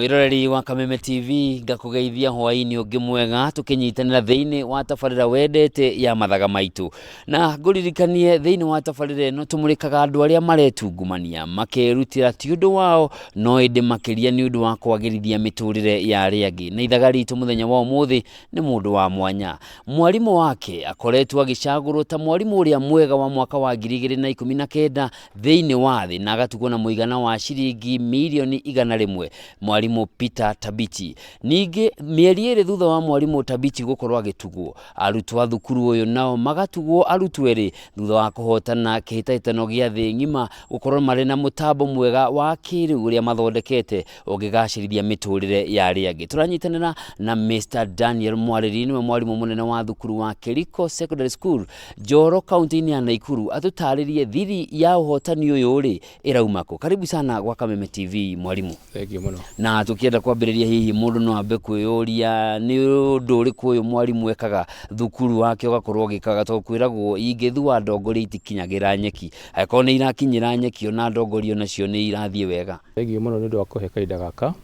Mwiroreri wa Kameme TV, ngakũgeithia hwaĩ-inĩ ũngĩ mwega tũkĩnyitanĩra thĩinĩ wa tabarĩra wendete ya Mathaga Maitũ. Na ngũririkanie thĩinĩ wa tabarĩra ĩno tũmũrĩkaga andũ arĩa maretungumania makerutĩra ti ũndũ wao no ĩndĩ makĩria nĩ ũndũ wa kwagĩrithia mĩtũrĩre ya arĩa angĩ. Na ithaga ritũ mũthenya wa ũmũthĩ nĩ mũndũ wa mwanya. Mwarimũ wake akoretwo agĩcagũrwo ta mwarimũ ũrĩa mwega wa mwaka wa 2019 thĩinĩ wa thĩ na agatugwo na mũigana wa ciringi mirioni 100, mwarimũ Peter Tabichi. Ningĩ mĩeri 2 thutha wa mwarimũ Tabichi gũkorwo agĩtugwo, arutwo a thukuru ũyũ nao magatugwo arutwo erĩ thutha wa kũhotana kĩhĩtahĩtano gĩa thĩ ng'ima gũkorwo marĩ na mũtambo mwega wa kĩrĩu ũrĩa mathondekete ũngĩgacĩrithia mĩtũrĩre ya arĩa angĩ. Tũranyitanĩra na Mr Daniel Mwarĩri, nĩwe mwarimũ mũnene wa thukuru wa Kĩriko Secondary School, Njoro, kaunti-inĩ ya Naikuru, atũtarĩrie thiri ya ũhotani ũyũ rĩ ĩrauma kũ. Karibu sana gwa Kameme TV, mwarimũ. Thank you mũno. Na tũkĩenda kwambĩrĩria, hihi mũndũ no ambe kwĩyũria nĩ ũndũ ũrĩkũ ũyũ mwarimũ ekaga thukuru wake ũgakorwo ũgĩkaga, tondũ kwĩragwo ingĩthua ndongoria itikinyagĩra nyeki, angĩkorwo nĩ irakinyĩra nyeki ona ndongoria onacio nĩ irathiĩ wega. Thank you mũno nĩ ũndũ wa kũhe kahinda gaka.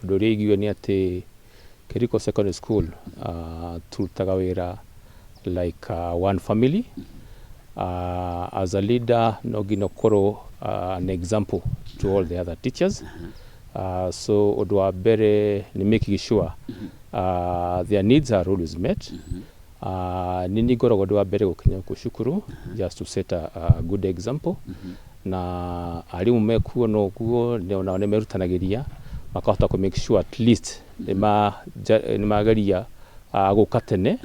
Ũndũ ũrĩa ingiuga nĩ atĩ Kĩriko Secondary School turutaga wĩra like one family. As a leader no nginya ũkorwo an example to all the other teachers. So ũndũ wa mbere nĩ making sure their needs are always met. Nĩ niĩ ngoragwo ndĩ wa mbere gũkinya gũkũ cukuru just to set a good example, na arimũ mekuo noguo onao nĩ merutanagĩria makahota kũ make sure at least nĩ mageria gũka tene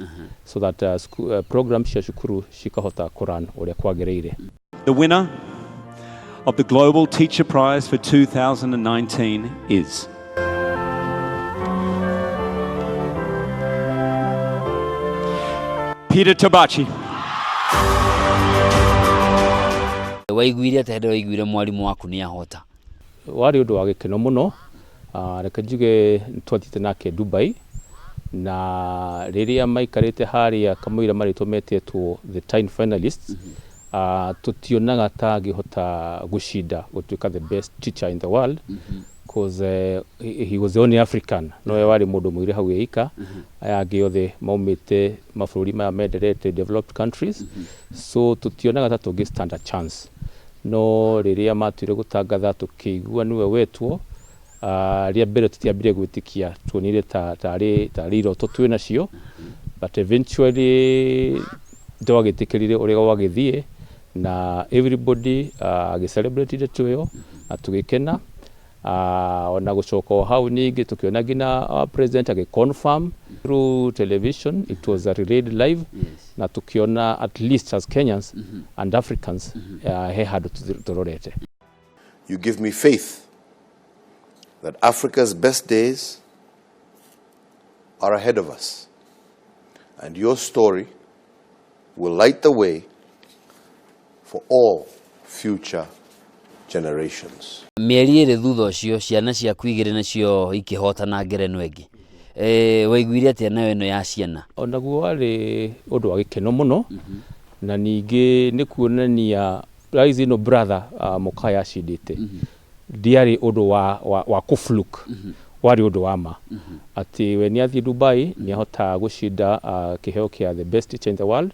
so that program cia cukuru cikahota kũ run ũrĩa kwagĩrĩire. The winner of the Global Teacher Prize for 2019 is Peter Tabachi. Waiguire atĩa hĩndĩ waiguire mwarimũ waku nĩ ahota? Warĩ ũndũ wa gĩkeno mũno. Reke njuge twathiĩte nake Dubai, na rĩrĩa maikarĩte harĩa kamũira marĩtwo metĩtwo the 10 finalists, tũtionaga ta angĩhota gũcinda gũtuĩka the best teacher in the world, cause he was the only African, nowe warĩ mũndũ mũirũ hau eika, aya angĩ othe maumĩte mabũrũri maya menderete, developed countries, so tũtionaga ta tũngĩ stand a chance. No rĩrĩa matuire gũtangatha tũkĩigua nĩwe wetwo, rĩa mbere tũtiambire gwĩtĩkia, tuonire ta tarĩ iroto twĩ nacio, but eventually twagĩtĩkĩrire ũrĩa gwagĩthiĩ na everybody agĩ celebrate ndeto ĩyo na tũgĩkena. Ona gũcoka o hau ningĩ tũkĩona nginya our president agĩ confirm through television, it was a relayed live, na tũkĩona at least as Kenyans and Africans he handũ tũrorete. You give me faith that Africa's best days are ahead of us, and your story will light the way for all future generations. Mĩeri 2 thutha ũcio ciana ciaku igĩrĩ nacio ikĩhotana ngerenwa ĩngĩ. Waiguire atĩa nayo ĩno ya ciana? Onaguo warĩ ũndũ wa gĩkeno mũno, na ningĩ nĩ kuonania prize ĩno brother Mokaya acindĩte ndiarĩ ũndũ wa kũ fluke, warĩ ũndũ wa ma atĩ we nĩ athiĩ Dubai nĩ ahota gũcinda kĩheo kĩa the best teacher in the world.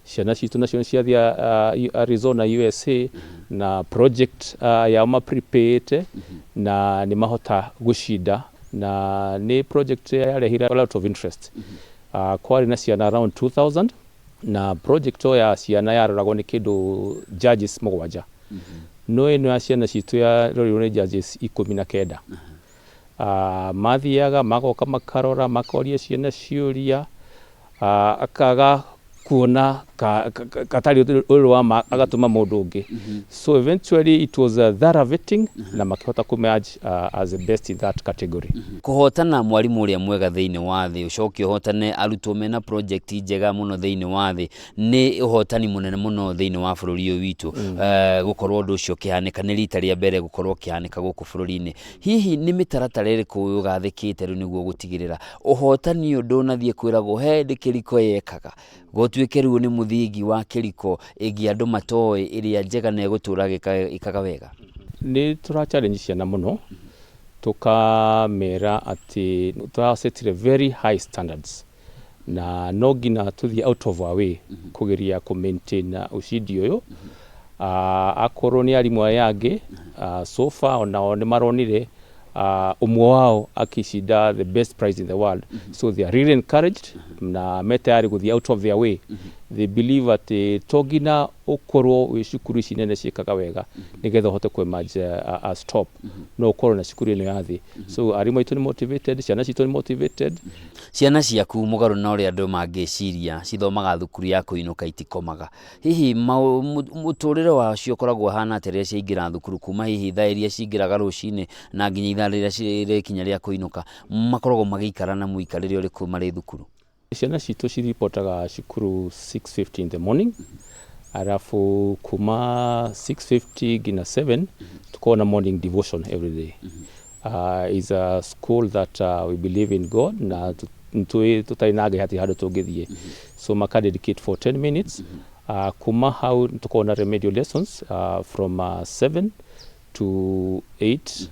Ciana citũ nacio nĩ ciathiĩ Arizona, USA, na project yao ma prepare na nĩ mahota gũcinda, na nĩ project yarehire a lot of interest. Kwarĩ na ciana around 2000, na project o ya ciana yaroragwo nĩ kĩndũ judges 7, no ĩno ya ciana citũ yarorirwo nĩ judges 19. Mathiaga magoka makarora makoria ciana ciũria, akaga kuona katarĩ ũndũ wa ma agatũma mũndũ ũngĩ. So eventually it was a thorough vetting na makĩhota kũ emerge as the best in that category. Kũhotana mwarimũ ũrĩa mwega thĩinĩ wa thĩ, ũcoke ũhotane arutwo mena project njega mũno thĩinĩ wa thĩ, nĩ ũhotani mũnene mũno thĩinĩ wa bũrũri ũyũ witũ. Gũkorwo ũndũ ũcio ũkĩhanĩka nĩ rita rĩa mbere gũkorwo ũkĩhanĩka gũkũ bũrũri-inĩ. Hihi nĩ mĩtaratara ĩrĩkũ ũgathĩkĩte rĩu nĩguo gũtigĩrĩra ũhotani ũyũ ndũnathiĩ kwĩragwo he hĩndĩ Kĩriko yekaga, gũtuĩke rĩu nĩ mũthingi wa Kĩriko ĩngĩ andũ matoĩ ĩrĩa njega na ĩgũtũra ĩkaga wega? Nĩ tũra challenge ciana mũno. Tũkamera atĩ tũrasetire very high standards na no nginya tũthiĩ out of our way kũgeria kũ maintain ushindi ũyũ. Akorwo nĩ arimũ aya angĩ, so far onao nĩ maronire ũmwe wao akĩcinda the best prize in the world, so they are really encouraged na me tayari gũthiĩ out of their way. They believe atĩ to nginya ũkorwo wĩ cukuru ici nene ciĩkaga wega nĩgetha ũhote kũ emerge as top, no ũkorwo na cukuru ĩno ya thĩ. So arimũ aitũ nĩ motivated, ciana citũ nĩ motivated. Ciana ciaku, mũgarũ na ũrĩa andũ mangĩciria, cithomaga thukuru ya kũinũka, itikomaga. Hihi mũtũrĩre wacio ũkoragwo ũhana atĩa rĩrĩa ciaingĩra thukuru, kuma hihi thaa iria cingĩraga rũcinĩ na nginya ithaa rĩrĩa rĩkinya rĩa kũinũka? Makoragwo magĩikara na mũikarĩre ũrĩkũ marĩ thukuru? Ciana citũ ciripotaga cukuru 6:50 in the morning, arafu kuma 6:50 nginya 7 tukorwo na morning devotion every day. Is a school that we believe in God na tũtarĩ na Ngai hatirĩ handũ tũngĩthiĩ, so maka dedicate for 10 minutes. Kuma hau tukorwo na remedial lessons from 7 to 8,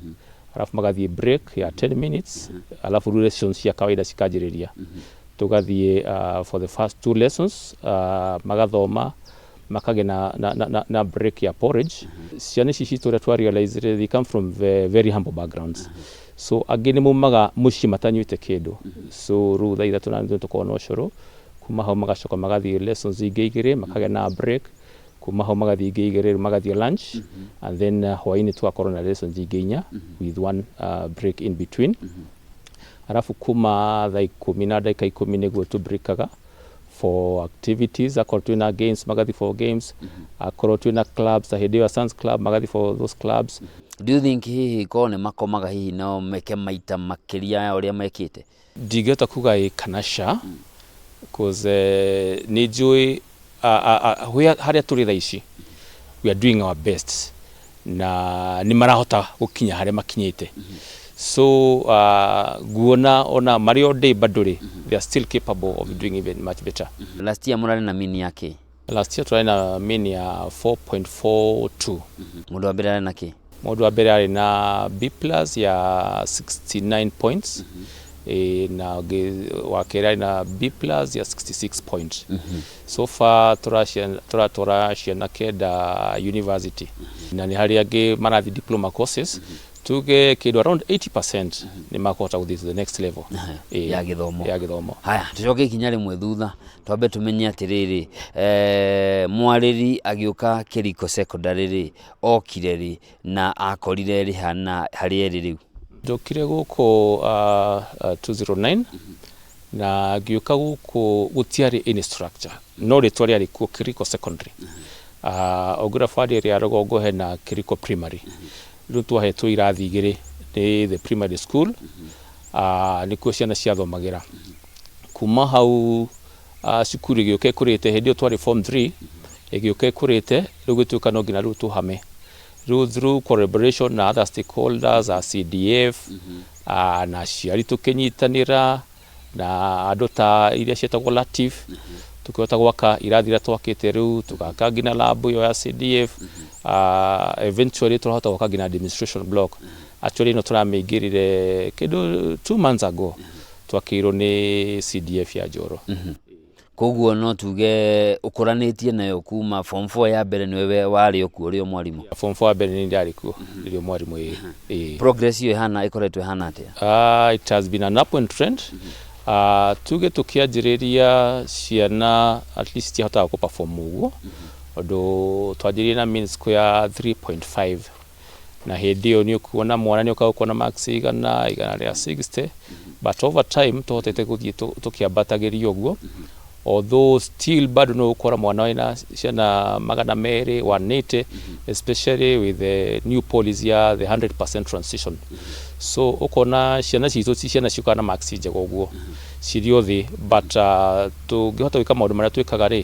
alafu magathiĩ break ya 10 minutes, alafu rĩu lessons cia kawaida cikanjĩrĩria. Tũgathiĩ for the first two lessons, magathoma, makagĩa na break ya porridge. Ciana ici citũ, ũrĩa twa realize, they come from very humble backgrounds, so angĩ nĩ maumaga mũciĩ matanyuĩte kĩndũ. So rĩu thaa 3:30 tũkorwo na ũcũrũ. Kuma hau magacoka magathiĩ lessons ingĩ igĩrĩ, makagĩa na break. Kuma hau magathiĩ ingĩ igĩrĩ, rĩu magathiĩ lunch, and then hwaĩ-inĩ tũgakorwo na lessons ingĩ inya with one break in between. Arabu kuma thaa 10:10 nĩguo tũ-breakaga for activities. Akorwo twĩna games, magathiĩ for games. Akorwo twĩna clubs, ta hĩndĩ ĩyo ya science club, magathiĩ for those clubs. Do you think hihi korwo nĩ makomaga, hihi no meke maita makĩria ya ũrĩa mekĩte? Ndingĩhota kuga ĩ kana ca, cause nĩ njũĩ harĩa tũrĩ thaa ici, we are doing our best na nĩ marahota gũkinya harĩa makinyĩte. So nguona ona marĩ o day bado rĩ, they are still capable of doing even much better. Last year mũrarĩ na mean ya kĩ? Last year tũrarĩ na mean ya 4.42. Mũndũ wa mbere arĩ na kĩ? Mũndũ wa mbere arĩ na B plus ya 69 points, na ũngĩ wa kerĩ arĩ na B plus ya 66 point. So far tũratwara ciana kenda university na nĩ harĩ angĩ marathiĩ diploma courses. Tuge kĩndũ around 80% nĩ makũhota gũthiĩ to the next level ya gĩthomo. Ya gĩthomo. Haya, tũcoke ikinya rĩmwe thutha, twambe tũmenye atĩrĩrĩ, mwarĩri agĩũka Kĩriko Secondary rĩ, okire rĩ na akorire rĩhana harĩa ĩrĩ rĩu? Njokire gũkũ 209 na ngĩũka gũkũ gũtiarĩ any structure, no rĩtwa rĩarĩ kuo, Kĩriko Secondary. Ũngĩra bari ĩrĩa ya rũgongo hena Kĩriko Primary. Rĩu twahetwo irathi igĩrĩ nĩ the primary school, nĩkuo ciana ciathomagĩra. Kuma hau cukuru ĩgĩũka ĩkũrĩte. Hĩndĩ ĩyo twarĩ form 3, ĩgĩũka ĩkũrĩte. Rĩu gĩtuĩka no nginya rĩu tũhame, rĩu through collaboration na other stakeholders, CDF, na aciari, tũkĩnyitanĩra na andũ ta iria ciĩtagwo Latif, tukĩhota gwaka irathi iria twakĩte. Rĩu tũgaka nginya lab ĩyo ya CDF. Eventually tũrahota gwaka nginya administration block. Actually ĩno tũramĩingĩrire kĩndũ 2 months ago, twakĩirwo nĩ CDF ya Njoro. Koguo no tuge ũkũranĩtie nayo kuma form 4 ya mbere, nĩwe warĩ o kuo ũrĩ o mwarimũ? Form 4 ya mbere nĩ ndarĩ kuo rĩrĩa mwarimũ, ĩĩ. Ĩĩ. Progress ĩyo ĩhana ĩkoretwo ĩhana atĩa? It has been an upward trend. Tuge tũkĩanjĩrĩria ciana at least ciahotaga kũ perform ũguo, tondũ twanjĩrĩrie na mean score ya 3.5, na hĩndĩ ĩyo nĩ ũkuona mwana nĩ ũkaga kuona marks igana rĩa 60, but over time tũhotete gũthiĩ tũkĩambatagĩria ũguo, although still bado no ũkora mwana wĩna ciana 200, 180, especially with the new policy ya the 100% transition. So ũkona ciana citũ ti ciana ciũkaga na marks njega ũguo, cirĩ o thĩ, but tũngĩhota gwĩka maũndũ marĩa twĩkaga rĩ,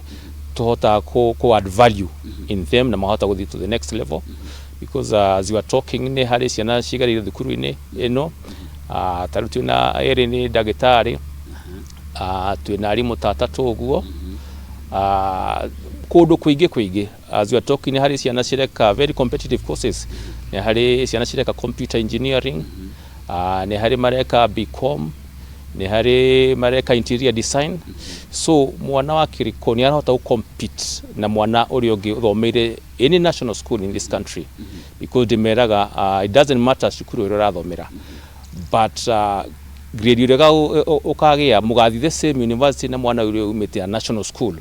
tũhotaga kũ add value in them na mahota gũthiĩ to the next level, because as you are talking nĩ harĩ ciana cigarĩire thukuru-inĩ ĩno. Ta rĩu twĩna erĩ nĩ ndagĩtarĩ, twĩna arimũ ta atatũ ũguo, kũndũ kũingĩ kũingĩ. As you are talking nĩ harĩ ciana cireka very competitive courses, nĩ harĩ ciana cireka computer engineering. Nĩ harĩ mareka BCom, nĩ harĩ mareka interior design. So mwana wa Kiriko nĩ arahota gũ compete na mwana ũrĩa ũngĩ ũthomeire any national school in this country, because ndĩmeraga it doesn't matter cukuru ĩrĩa ũrathomera, but grade ĩrĩa ũkagĩa, mũgathiĩ the same university na mwana ũrĩa umĩte a national school,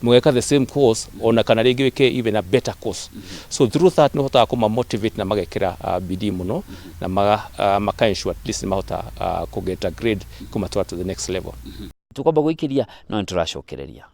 mũgeka the same course, ona kana rĩngĩ wĩke even a better course. So through that nĩ ũhotaga kũma motivate na magekĩra bidii mũno na maka ensure at least nĩ mahota kũgeta grade kũmatwara to the next level. Tukwamba gwĩkĩria no nĩ tũracokereria.